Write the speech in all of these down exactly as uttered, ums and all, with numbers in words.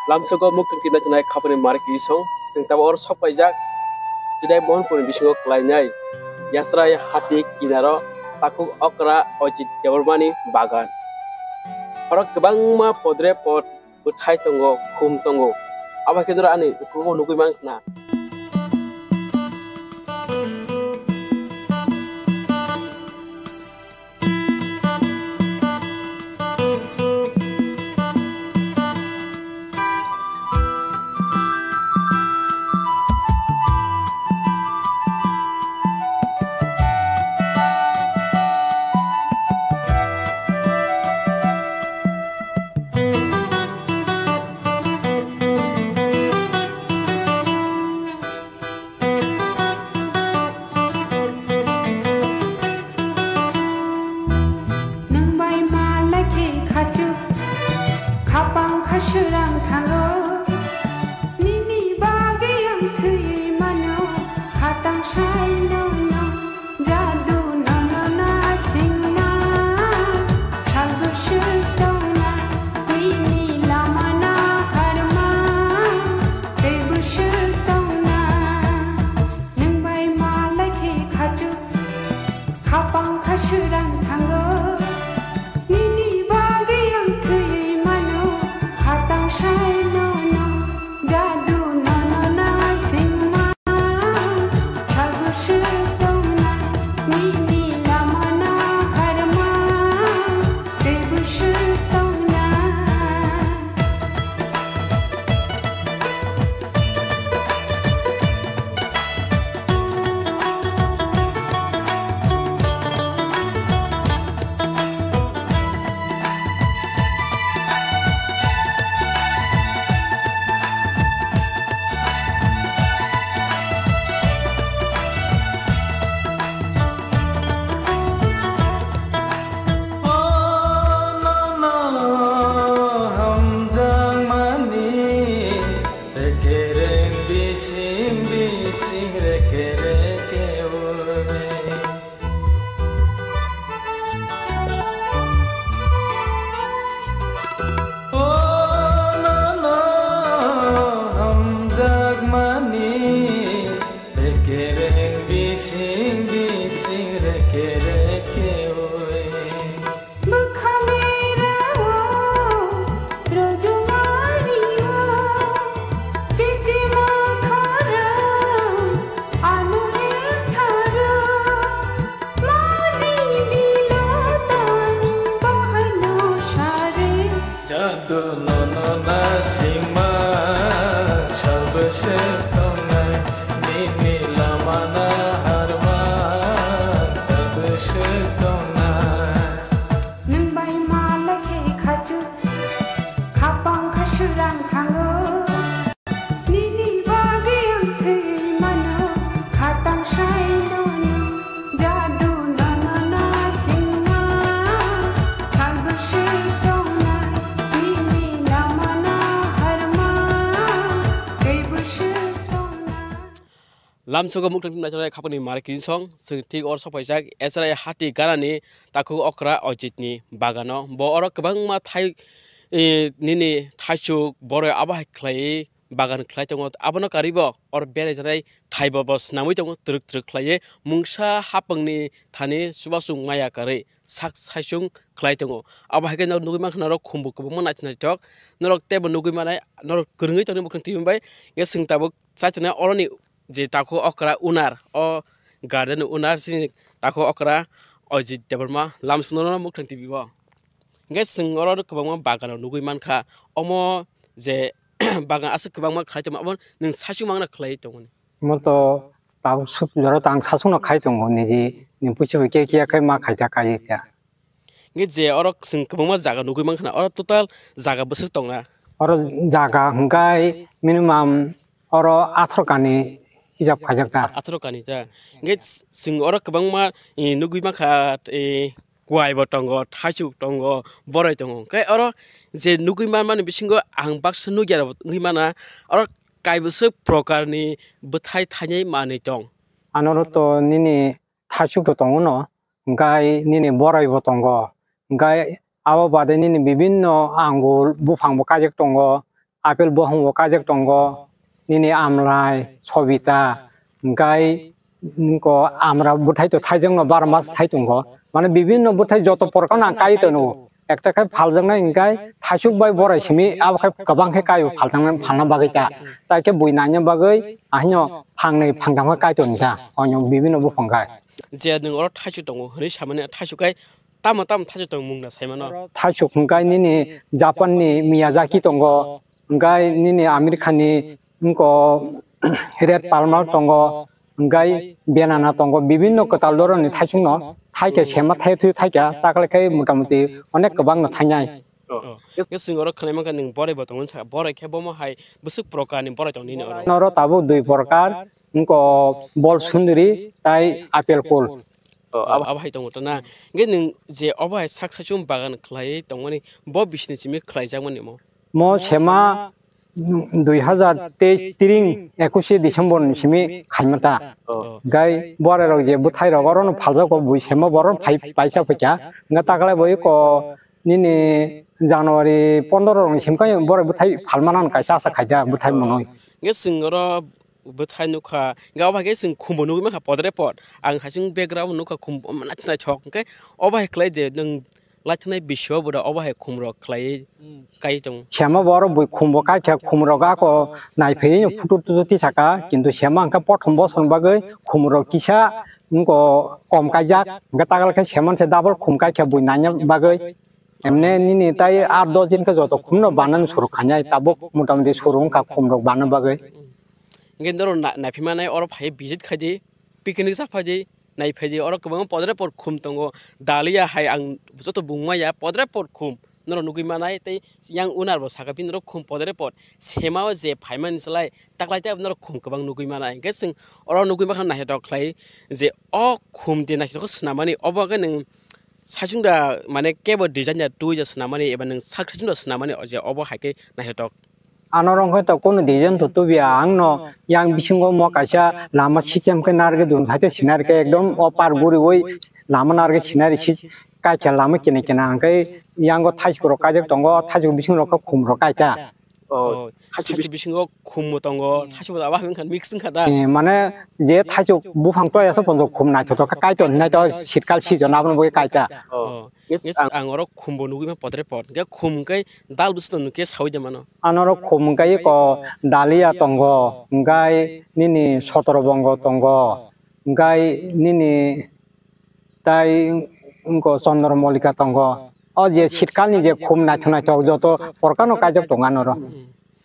Lamsogo mukthung tibna twnai khapani mari kisong, chwng tabuk oro sok paijak, Chidai Mohanpurni bisingo klainai Yasrai hati kinaro takhuk okra Ojit Debbarmani bagan. Oro kwbangma podre pod bwthai tongo, khum tongo. Abo khe noro ani ukugo nugwi mankha na. Nwng bai malai khe khachuk, khapang kha swrang thango. Nini bagwi ang thwi mano, khatang sai nono, jadu nono na singma. Salbo swk tongna, nini lama na harma, teibo swk tongna. Nwng bai malai khe khachuk, khapang kha swrang thango. Nini bagwi ang thwi mano, khatang sai nono, jadu nono na singma. Salbo swk tongna, nini lama na harma, teibo swk tongna. O nono hamjakmani, rekereng bising bising reke reke oi. O nono hamjakmani, rekereng bising bising reke reke oi. Bwkha merao rojongari o, chichi mokhorang ano ektharo, maji bilotani bahano sare. Jadu nono na sima, salbo swk tongnai, nini lama na harma, tabuk swk tongnai. Nwng bai malai khe khachuk, khapang kha swrang thango. Nini bagwi ang thwi mano, khatang sai nono, jadu nono na singma. Salbo swk tongna, nini lama na harma, teibo swk tongna. Lamsogo mukthang tibna tibna khapani mari kinsong, chwng thik or sok paijak, Esrai hati ganani takhuk okra Ojitni bagano. Bo oro kwbangma thai, eh, nini thaichuk, boroi abo hai khlaiwi bagan khlai tongo. Abono karwi bo or berai janai thai bo, bo swnamwi tongo, twrwk twrwk khlaiwi. Mungsa hapangni thani chubasung maya karwi sak saichung khlai tongo. Abo hai khe norok nugwi mankha norok khumbu kwbangma naithok naithok. Norok teibo nugwi manai, norok kwrwngwi tongni mukthang tibwi bai. Hwnkhe chwng tabuk chaitongnai oroni je takhuk okra owner, o garden owner chini takhuk okra Ojit Debbarma lamsono mukthang tibwi o. Hwnkhe chwng oro kwbangma bagan rok nugwi mankha, omo je bagan aswk kwbangma khlai tongma, obo nwng saichung mangna khlai tongmani. Omo to tabuk suk jora tang saichung no khai tongo, niji ni puisa bai khe kiya khai ma khai ta kai ta. Hwnkhe je oro chwng kwbangma jaga nugwi mankha na, oro total jaga bwswk tongna? Oro jaga hwnkhe minimum oro atharo kani hijab khaijak ta. Atharo kani ta. Hwnkhe chwng oro kwbangma, eh, nugwi mankha, eh, kwai bo tongo, thaichuk tongo, boroi tongo. Hwnkhe oro je nugwi manmani bisingo ang baksa nukya rok wngwi mana, oro kaibwswk prokarni bwthai thainai manwi tong. Anoro to nini thaichuk to tongo no, hwnkhe nini boroi bo tongo, hwnkhe abo baade nini bibinno angur buphang bo kaijak tongo, Apple bohong bo kaijak tongo, nini amlai, sobita, hingkai ko amra bwthai to thaijakno baro mas thai tongo. Mane bibinno bwthai joto porkano ang kai tono. Ekta khe phaljaknai hingkai thaisuk bai borai simi abo khe kwbang khe kaio phaljaknai phalna bagwi ta. Tai khe bui naina bagwi ahino phangnwi phangtham khe kai toni ta. Onyo bibinno buphang kai. Je nwng oro thaisuk tongo hwnwi samani thaisuk kai tamo tamo thaisuk tongo mung na saimano. Thaisuk hingkai nini Japan ni Miyazaki tongo, hingkai nini America ni wngko Red Palmer tongo, hingkai banana tongo, bibinno kwtal doroni thaisukno thaikhe sema thai thwi thaikha, takle khe motamuti onek kwbangno thainai. Oh. Hwnkhe chwng oro khwnai mankha nwng borai bo tongo wngkha, borai khe bomo hai bwswk prokarni borai tong nini oro? Noro tabuk dui prokar, wngko bol sunduri tai apple kul. Oh, abo hai tongo to na. Hwnkhe nwng je obo hai sak saichung bagan khlaiwi tongmani, bo bisini simi khlaijakmani mo? Mo sema dui hazar teis tiring ekush December ni simi khaima ta. Oh. Gai borai rok je bwthai rok oro no phaljago bui sema boron phai paisa phaikha. Nga taklai boi ko nini January pondro rok ni sim kai borai bwthai phalmana kaisa asa khaida bwthai monoi. Hwnkhe chwng oro bwthai nukha, hwnkhe obo hai khe chwng khumbo nugwi mankha podre pod. Ang hasing background nukha khumbo naithok naithok, hwnkhe obo hai khlai de nwng laithoknai bisio bo da obo hai khumrok khlaiwi kai tongo. Sema borok bui khumbo kaikha, khumrok ako naiphaiwi photo tutu tisaka, kintu sema hwnkhe prothom bosong bagwi khumrok kisa wngko kom kaijak, hwnkhe tagal khe sema se double khum kaikha bui naina bagwi. Emne nini tai aat dos din khe joto khumno banani suru khainai, tabuk motamuti suru wngkha khumrok bana bagwi. Hwnkhe norok na-, naiphimanai oro phai visit khaidi, picnic sa phaidi, naiphaidi, oro kwbangma podre pod khum tongo, dalia hai ang joto bung maya podre pod khum norok nugwi manai, tei yang unar bo saka bini norok khum podre pod sema o je phaimani slai taklai tei norok khum kwbang nugwi manai, hwnkhe chwng oro nugwi mankha naithotok khlai je o khum de naithotok khe swnamani obo khe nwng saichung da mane kebo design da twi da swnamani eba nwng sak saichung da swnamani je obo hai khe naithotok. Ano rong khe to kono design to tubi ang no yang bisingo mo kaisa lama system khe narwgwi dun hai to sinari khe ekdom o par guriwi lama narwgwi sinari si kaikha lama kene kene ang khe yango thaisuk rok kaijak tongo, thaisuk bising rok khe khum rok kaita. Oh, oh, thaisuk bisingo khum bo tongo, thaisuk bo abo hai wngkha mix wngkha da? Eh, mane je thaisuk buphang toya se ponjo khum naithotok khe kaitor hinai to sitkal season aboni bagwi kaita. Oh. Yes, ang oro khum bo nugwi ma podre pod. Hwnkhe khum hwnkhe dal bwswk tong nukhe sawi de mano. Ano oro khum hwnkhe eko dalia tongo, hwnkhe nini sotoro bongo tongo, hwnkhe nini tai wngko chondro molika tongo. O je sitkal ni je khum naithok naithok joto porkano kaijak tongo ano oro.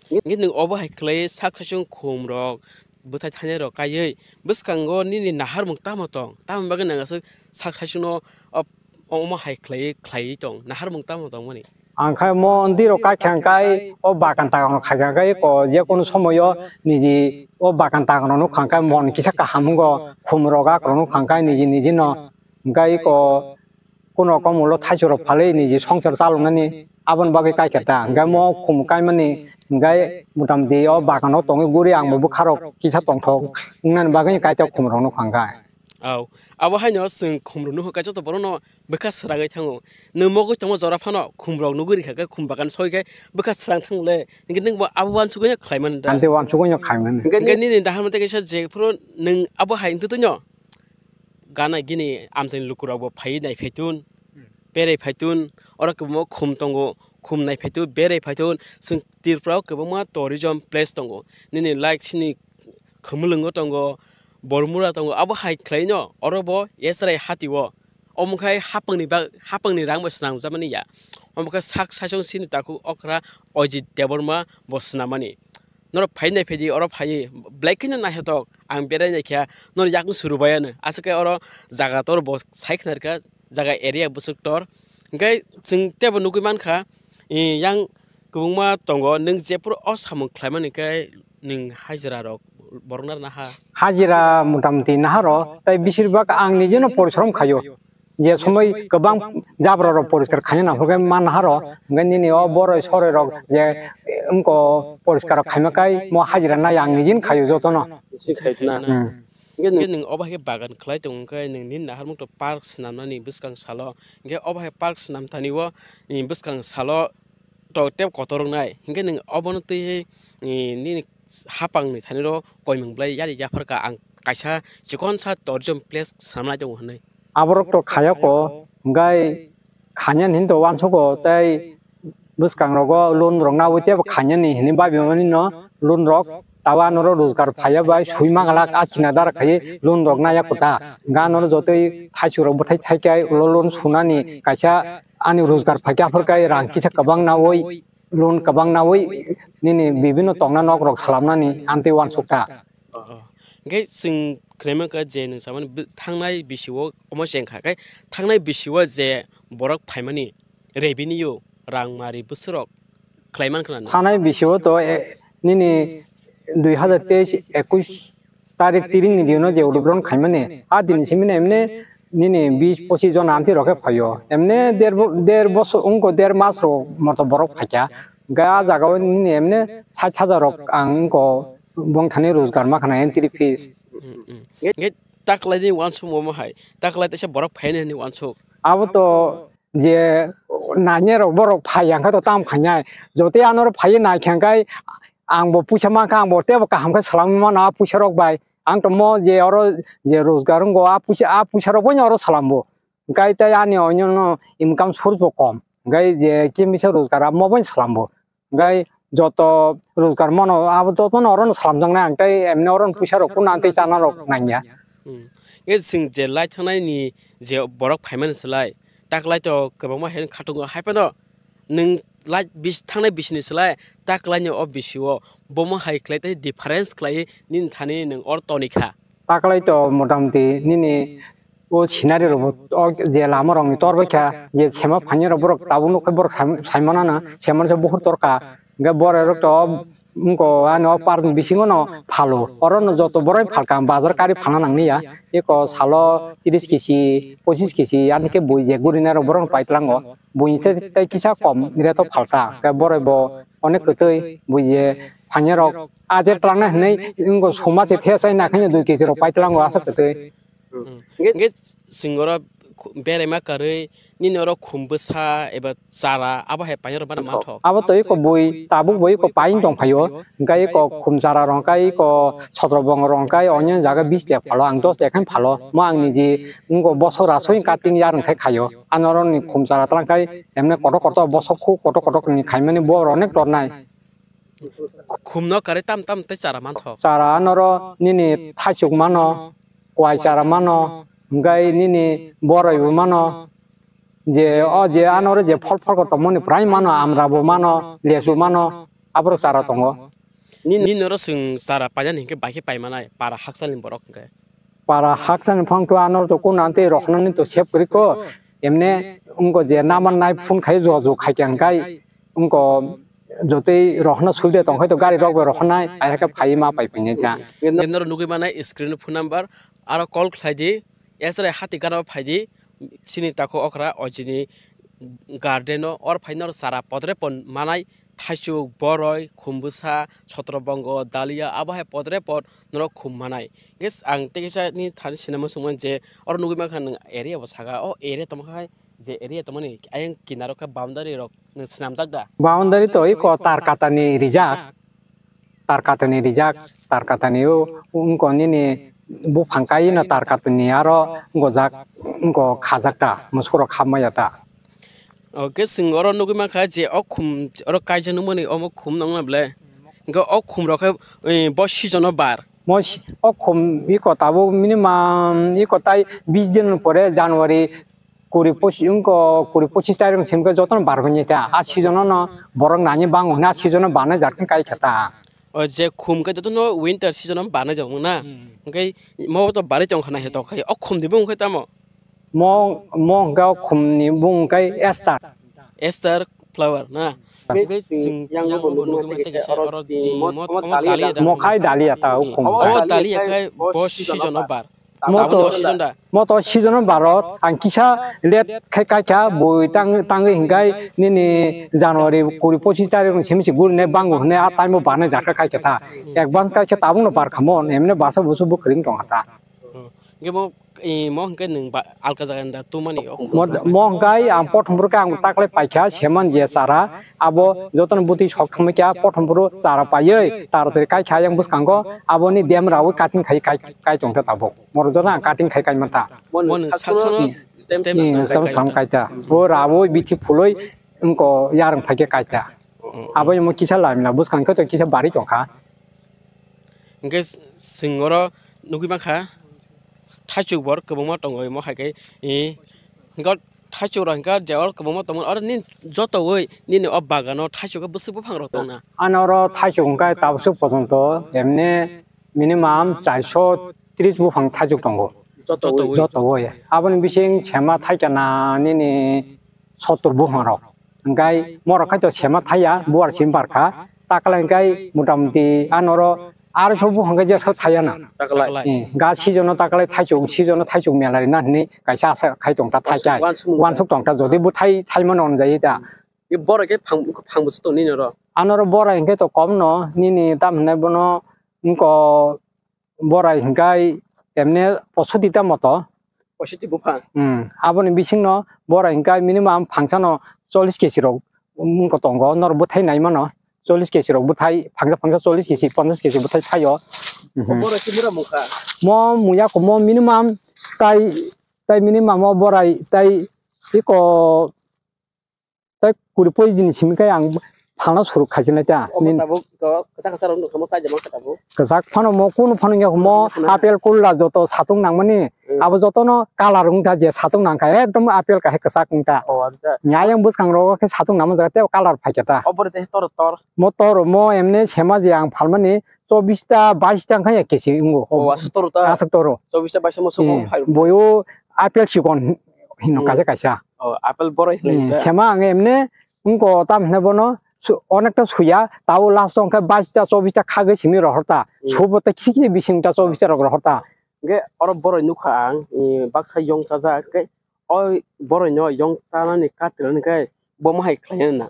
Hwnkhe nwng obo hai khlai sak saichung khum rok bwthai thainai rok kaiwi bwskango nini naharmung tamo tong? Tamoni bagwi nang aswk sak saichung no o, omo hai khlaiwi khlaiwi tong, naharmung tamo tongmani? Ang khai mo ndi rok kai khang kai o bakan takan rok khai khang kai ko je kono somoyo niji o bakan takan rok nuk khang kai mon kisa kaham wngko khum rok ak rok nuk khang kai niji niji no hwnkhe ko kuno komulo thaisuk rok phalwi niji songsar chaloknani aboni bagwi kaikha ta. Hwnkhe mo khum kaimani hwnkhe motamuti o bagano tongwi guri ang bo bwkha rok kisa tongthok wngnani bagwi kaita khum rok nukha hwnkhe. Au, abo haino chwng khum rok nukha kaisa to borok no bwkha swrangwi thango. Nwng mogwi tongma jora phano khum rok nugwi rikha khe khum bagan soi khe bwkha swrang thango le. Hwnkhe nwng bo abo uansugwi no khlai mani da? Ante uansugwi no khai mani. Hwnkhe nini daharmate kaisa jephuru nwng abo hai wngtwi no gana gini amchaini lukurok bo phaiwi nai phaitun, berai phaitun, oro kwbangma khum tongo, khum nai phaitun, berai phaitun, chwng Tripura o kwbangma tourism place tongo, nini like chini Khumulwngo tongo, Bormura tongo, abo hai khlaino oro bo Yesrai hati o. Omo khai hapangni bag-, hapangni rang bo swnamjakmani ya. Omo khe sak saichung chini takhuk okra Ojit Debbarma bo swnamani. Norok phai nai phaidi, oro phaiwi belai kheno naithotok. Ang berai nai kha, norok yakung suru bai ano. Aswk khe oro jaga tor bo sai khna rwkha, jaga area bwswk tor. Hwnkhe chwng teibo nugwi mankha, e, yang kwbangma tongo, nwng jephuru o samung khlaimani khe nwng hajira rok borok narwkna ha? Hajira motamuti naharo, tai besir bak ang nijeno porishrom khaio. Je somoi kwbang jabra rok poriskar khaina nang phurkhe man haro, hwnkhe nini o boroi soroi rok je wngko poriskar rok khaima kai mo hajira nai ang nijin khaio jotono. Nisi khai khna. Hmm. Hwnkhe nwng obo hai khe bagan khlai tongo, hwnkhe nwng nini naharmung to park swnamnani bwskang salo, hwnkhe obo hai park swnam thani o, ni bwskang salo tok tei kotor wngnai, hinkhe nwng obono twiwi, eh, nini hapangni thaniro koimung belai yari yapharkha, ang kaisa chikonsa tourism place sanamnai tongo hwnwi. Aborok to khayoko, hwnkhe khanya hinto uansugo tei bwskangrogo loan rok nawi teibo khanyani hinwi babimani no loan rok. Tabo anoro rojgar phaiya bai sui mangalak a china dara khai loan rok naya kota. Ganoro jotoi thaisuk rok bwthai thaikai ulo loan sunani kaisa ani rojgar phaikha aphurkai rang kisa kwbang nawi loan kwbang nawi nini bibino tongna nok rok salamnani amtwi uansukha. Oh. Hingke chwng khwlai mankha je nwng samani thangnai bisio omo se wngkha, hingke thangnai bisio je borok phaimani revenue rang mari bwswrok khwlai mankha na? Thanai bisio to, eh, nini dui hazar teis ekush tarik tiring ni dino je udubron khaimani, a din simini emne nini bis pochis jon amtwi rok khe phaio. Emne der bo-, der bosor wngko, der mas rok moto borok phaikha. Hingke a jaga o nini emne sait hajar rok ang wngko bongthani rojgar ma khana entry fees. Mm, mm. Hingke taklai ni uansukma omo hai, taklai teisa borok phaini hwnwi uansuk. Abo to je nanya rok borok phai yang khe to tam khainai. Jotoi anoro phaiwi nai khe hwnkhe ang bo puisa mankha, ang bo teibo kaham khe salamwi mano a puisa rok bai. Ang tongmo je oro je rojgar wngo, a puisa, a puisa rok bai oro salambo. Hwnkhe tei ani onyono income source bo kom. Hwnkhe je khe misa rojgar amo bai salambo. Hwnkhe joto rojgar mano abo jotono orono salamjaknai ang tei emne orono puisa rok phano ang tei chana rok nangya. Hmm. Hwnkhe chwng je lai thangnai ni je borok phaimani slai taklai to kwbangma hai khatungo hai phano nwng lai bis-, thangnai bisini slai taklaini o bisio bomo hai khlai tei difference khlai nini thani nwng or tonikha. Taklai to motamoti nini o scenery rok bo o je lama rok ni tor bai kha je sema phanya rok borok tabuk nuk khe borok sai-, sai mano na sema se buhur tor kha hwnkhe borok rok to wngko ani o park ni bisingo no phalo oro no joto borok phalka bazar kari phalna nang ya eko salo tris kisi pochis kisi ani khe bui je guri nai rok borok no pai tlango. Buini tei, tei kisa kom rate o phalta. Khe boroi bo onek kwtwi bui je phanya rok aje twlangnai hinwi wngko suma se thesai nakhai dui kg rok pai twlango aswk kwtwi. Hmm. Hwnkhe chwng oro khu-, beraima karwi nini oro khum bwsa eba chara abo hai phanya rok bana manthok. Abo to eko bui tabuk bo eko paiyung tong phaio. Hwnkhe eko khum chara rok hwnkhe eko sotro bong rok hwnkhe onyo jaga bis tek phalo ang dos tek khe phalo. Mo ang niji wngko bosor asoi cutting yar hwnkhe khaio. Anoroni khum chara twlang khai emne kotor kotor bosok khu kotor kotor ni khaimani bo rok onek tornai. Khum no kare tam tam tei chara manthok. Chara anoro nini thaichuk mano, kwai chara mano, hwnkhe nini boroi bo mano, je o je anoro je phol phol kotor moni prai mano, amra bo mano, lesu mano, aborok chara tongo. Nini noro chwng chara painani hwnkhe bai khe pai manai para hakchalni borok hwnkhe. Para hakchalni phang to anor to kun ante rohornani to sep kwrwi ko. Emne wngko je naman nai phone khai jo jo khai khe hwnkhe wngko jotoi rohorna subida tong khai to gari rok bai rohornai ai hakhe phai ma pai phai nai ta. Nini noro nugwi manai screen phone number aro call khlai di. Esre hati gana phai di. Chini takhuk okra o chini garden o or phai noro chara podre pon manai. Thaichuk, boroi, khumbwsa, sotrobongo, dalia, abo hai podre pod norok khum manai. Hwnkhe ang tei kisa ni thani sinama sungmani je oro nugwi mankha nwng area bo saka, o area tongkha hai je area tongmani ayang kinaro khe boundary rok nwng swnamjak da? Boundary to eko tar katani rijak, tar katani rijak, tar katani o wngko nini buphang kaino tar katani aro gojak wngko khajak ta, musuk rok hapmaya ta. Oke, chwng oro nugwi mankha je o khum, oro kaijak nukmani omo khum nongna ble. Hwnkhe o khum rok khe, eh, bo season o bar. Mo si-, o khum iko tabuk minimum iko tai bis din pore January kuri pochi-, wngko kuri pochis tarik sim khe jotono bar manya ta. A season o no borok nani bango hwnwi a season o barnai jat khe kai khe ta. O je khum khe jotono winter season o barnai jok na. Hmm. Hwnkhe mo to barwi tong kha nai he tok khai. O khum ni bung khe tamo? Mo, mo hwnkhe o khumni bung hwnkhe Esther. Esther flower na? Hwnkhe chwng yang bo nugwi mantha khe oro, eh, mo, mo dalia da. Mo khai dalia ta o khum. O dalia khai bo season o bar. Mo to, tabukni o season da. Mo to season o baro ang kisa late khai kai kha bui tang, tangwi hwnkhe nini January kuri pochis tarik simi se guri nai bango hwnwi a time o barnai jat khe kai khe ta. Advance kai khe tabukno bar kha mo, emne basa busu bo kwrwng tong kha ta. Hwnkhe mo, eh, mo hwnkhe nwng ba, alka jaga ni da tumani o. Mo, mo hwnkhe ang pothom phuru khe ang taklai paikha seman je chara, abo jotono bwtwi sok thangma khe pothom phuru chara paiwi taratari kai kha yang bwskango aboni dem rawi cutting khai, kai, kai tongkha tabuk. Moro jotono ang cutting khai kai manta. Mo nwng saksono stem Hmm, stem stem kai stem kha. Kaita. O rawi bithi phului wngko yarwng phaikhe kaita. Hmm. Abo imo kisa lamina bwskang khe to kisa bari tongkha. Hwnkhe s-, swng oro nugwi mankha, thaichuk bor kwbangma tongo, imo hai khe, e, hwnkhe thaichuk rok hwnkhe je oro kwbangma tongmani, oro nini jotowi nini o bagano thaichuk bwswk buphang rok tongna? Ano oro thaichuk hwnkhe tabuk swk pojonto emne minimum charsho tris buphang thaichuk tongo. Jotowi? Jotowi. Aboni bising sema thaikha na nini sottor buphang rok. Hwnkhe morok khai to sema thaiya, buar sim barkha. Taklai hwnkhe motamuti anoro arsho buphang khe jesko thaiya na. Taklai. Eh, ga season o taklai thaichuk, season o thaichuk mela rina hinwi kaisa asa khai tongta thaichai. Wansuk mung. Wansuk tongta jodi bo thai, thai mano onjai ta. Ye borai khe phang, phang bwswk tong nini oro? Anoro borai hwnkhe to kom no, nini tam hinai bono wngko borai hwnkhe emne posoti ta moto. Posoti buphang? Hmm, aboni bisingno borai hwnkhe minimum phangsano chollish kg rok wngko tongo, norok bwthai nai mano. Chollish kg rok bwthai, phangsa phangsa chollish kg, ponchash kg bwthai thaio. Mhm. Borai khe mura mungkha? Mo muya kho mo minimum tai, tai minimum o borai tai iko tai kuri poi din simi kai ang phalna suruk khaijinai ta. Obo tabuk to kwchak kwchak rok nukha mo chaijak mankha tabuk. Kwchak phano mo kunu phano ya mo apple kola joto satung nangmani. Hmm. Abo jotono colour wngkha je satung nangkha ekdom apple kahai kwchak wngkha. Oh, acha. Nya yang bwskang rogo khe satung nangma jaga tei colour phaikha ta. Obo re tei tor tor. Mo tor mo emne sema je ang phalmani chobbish ta bais ta wngkha ya kesi wngo. Oh, aswk tor ta. Aswk toro. Chobbish ta bais mo sukung phai. Boyo apple sikon hino kaisa kaisa. Oh, apple borai hinwi. Hmm, sema ang emne wngko tam hinai bono su-, onekta suya, tabo last o hwnkhe bais ta chobbish ta khagwi simi rohor ta. Hmm. Subo ta kisi kisi bising ta chobbish ta rok rohor ta. Hwnkhe oro borai nukha ang, eh, baksa yong chajak, hwnkhe o borai no yong chanani katilani khe bo ma hai khlai na.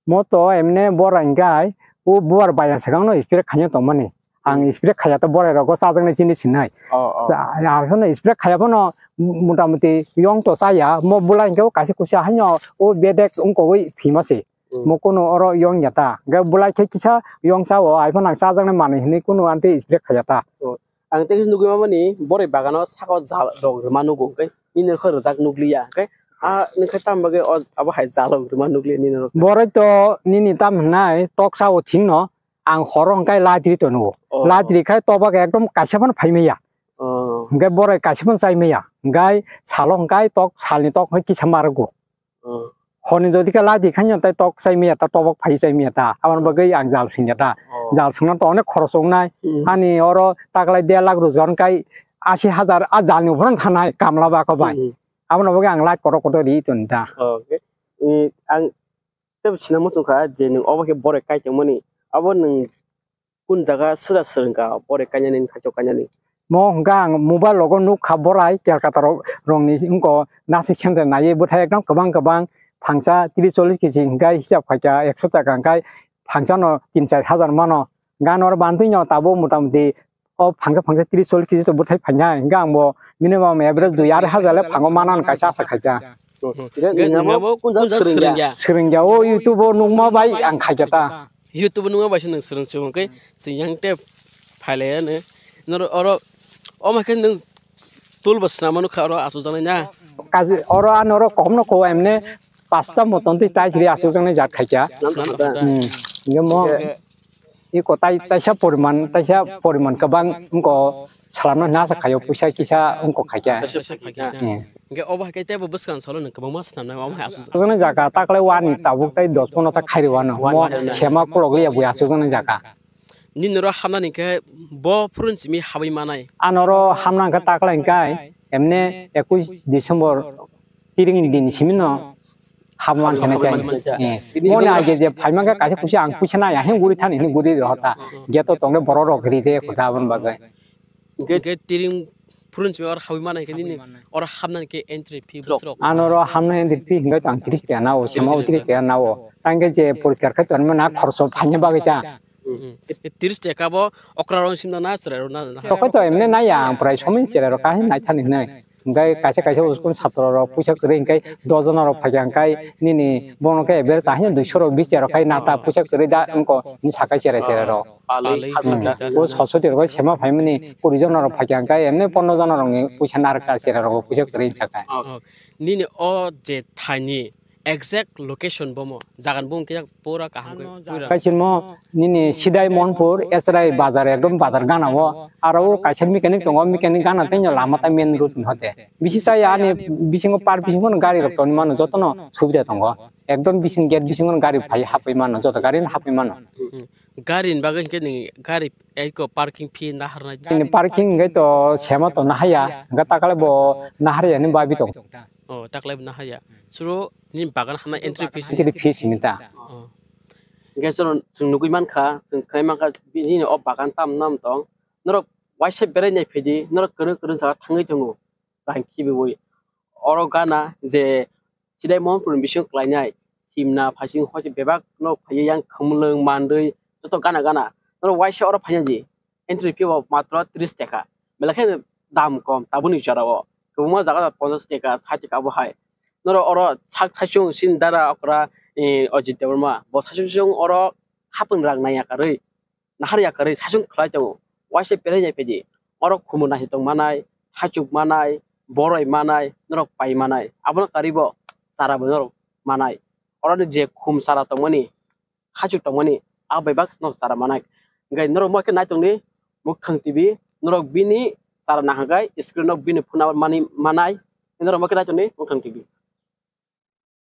Mo to emne borai hwnkhe o buar baya swkang no spray khaina tongmani. Ang spray khaya to borai rogo chajaknai chini sinai. Oh, oh. Sa-, ya, hono spray khaya phano motamuti yong to chaya, mo bulai hwnkhe o kaisa kusa haino o bedek wngkogwi thwima se. Hmm. Mo kuno oro yong ya ta. Hwnkhe bulai khe kisa yong cha o, ai phano ang chajaknai manwi hinwi kuno anti spray khaya ta. Oh. Ang tei nugwi mamani borai bagano saka jal rok rwma nugo, hwnkhe nini khe rwjak nukliya, hwnkhe a nokhe tamo bagwi o abo hai jal rok rwma nukliya nini rok. Borai to nini tam hwnai tok sa o thing no. Ang horo hwnkhe light ri tono. Oh. Light ri khai tobak ekdom kaisa phano phai maya. Oh. Hwnkhe borai kaisa phano chai maya. Hwnkhe salo hwnkhe tok, salni tok hwnkhe kisa ma rwgo. Oh. Horni jodi khe light ri khaino tai tok chai maya ta, tobak phai chai maya ta. Aboni bagwi ang jal singya ta. Oh. Jal singna to onek khoros wngnai. Hmm. Ani oro taklai der lakh rojgar wngkha ashi hajar a jalni uphoro thanai kamla bako bai. Hmm. Aboni bagwi ang light kotor kotor ri toni ta. Oh, okay. Eh, ang Tei bo sinamung chwngkha je nwng obo khe borai kai tongmani, abo nwng kun jaga sra swrwngkha borai kainani, khaichok kainani? Mo hwnkha ang mobile rogo nukha borai Kolkata rok, rokni wngko nasing center naiwi bwthai ekdom kwbang kwbang, phangsa tris chollish kg hwnkhe hisab khaikha ekso taka hwnkhe phangsa no tin char hajar mano. Gana oro bantwi no tabuk motamuti o phangsa phangsa tris chollish kg to bwthai phainai, hwnkhe ang bo minimum average dui arai hajar le phango mana hwn kaisa asa khaikha. Hwnkhe nwng abo kunjak swrwngya? Swrwngya o YouTube o nukma bai ang khaikha ta. YouTube o nukma bai se nwng swrwng se hwnkhe chwng yang te phailaiya no. Noro oro omo khe nwng tool bo swnamma nukha oro achukjaknai na? Kaji oro ano oro kom no ko emne pasta moton twi tai siri achukjaknai jat khaikha. Swnam tongkha ta. Hmm. Hwnkhe mo iko tai, taisa poriman, taisa poriman kwbang wngko salamna hwnwi asa khaio, puisa kisa wngko khaikha. Taisa khaikha. Hmm. Hwnkhe obo hai khe teibo bwskang salo nwng kwbangma swnamnai omo hai aswk. Aswknai jaga taklai wani tabuk tai dos pono ta khairwi wano. Mo sema kolok liya bui aswknai jaga. Nini oro hamnani khe bo phurun simi habwi manai? Ano oro hamna hwnkhe taklai hwnkhe emne ekush December tiring ni din simi no habman khe nai. Habman khe. Eh. Moni age je phaima khe kaisa kusi ang puisa nai, ahing guri thani hini guri rohor ta. Gate o tongle borok rok ri je kota aboni bagwi. Hwnkhe tiring phurun simi oro habwi manai khe nini oro habnani khe entry fee bwswk rok? Ano oro habna entry fee hwnkhe ang tris taka nao, sema o tris taka nao. Tangkhe je poriskar khai tonma na khorso phaina bagwi ta. Hmm. Tris taka bo okra rok simna na chwrai rok na, na. Tokoi to emne nai ya, ang prai somin chwrai rok kaham nai thani hinwi. Hingkai kaisa kaisa school satro rok puisa kwrwi hingkai dos jona rok phaikha hingkai nini bono khe average ahino duiso rok bisi rok khai nata puisa kwrwi da wngko ni sakai chwrai chwrai rok. Palwi. Hmm. O Saraswati rok sema phaimani kuri jona rok phaikha hingkai emne pondro jona rok ni puisa narwkha chwrai rok puisa kwrwi hingkha. Oh. Nini o je thaini exact location bomo, jagan bo hwnkhe pura kaham khe, pura. Kaisingmo nini Sidai Monpur, Esrai bazar, ekdom bazar gana o. Aro o kaisa mechanic tongo, mechanic gana tei lama ta main road ni hote. Bisi chaya ani bisingo par bisingo gari rok tongmano jotono subida tongo. Ekdom bising gate bisingo gari phai hapwi mano, joto gari no hapwi mano. Hmm. Gari ni bagwi hwnkhe nini gari eko parking fee naharnai. Nini parking hwnkhe to sema to nahaya, hwnkhe takale bo naharya ni babi tongo. Oh, taklai bo nahaya. Suro nini bagan hamna entry fee simi. Entry fee simi ta. Oh. Hingke chwng, chwng nugui mankha, chwng khnai mankha, bini o bagan tam nam tong. Norok waisa berai nai phaidi, norok kwrwng kwrwng jaga thangwi tongo, rang khibiui. Oro gana je Sidai Monpur ni bising klainai, simna, phaising, hoite bebak no phaiwi yang khumlwng, mandwi, joto gana gana. Norok waisa oro phaina di. Entry fee bo matro tris taka. Belai khe dam kom tabukni jora o. Kwbangma jaga ponchash taka, sait taka bo hai. Norok oro sak saichung chini dara okra, eh, Ajit Debbarma. Bo saichung chung oro hapung rang naiya karwi, nahar ya karwi saichung khlai tongo. Waisa belai nai phaidi. Oro khumui naising tong manai, hachuk manai, boroi manai, norok pai manai. Abono karwi bo chara bo norok manai. Oro ni je khum chara tongmani, hachuk tongmani, a bai bak no chara manai. Hingke norok mo khe nai tongdi, Mukhang T V, norok bini chara nahagwi screen o bini phone number mani manai, norok mo khe nai tongdi, Mukhang T V.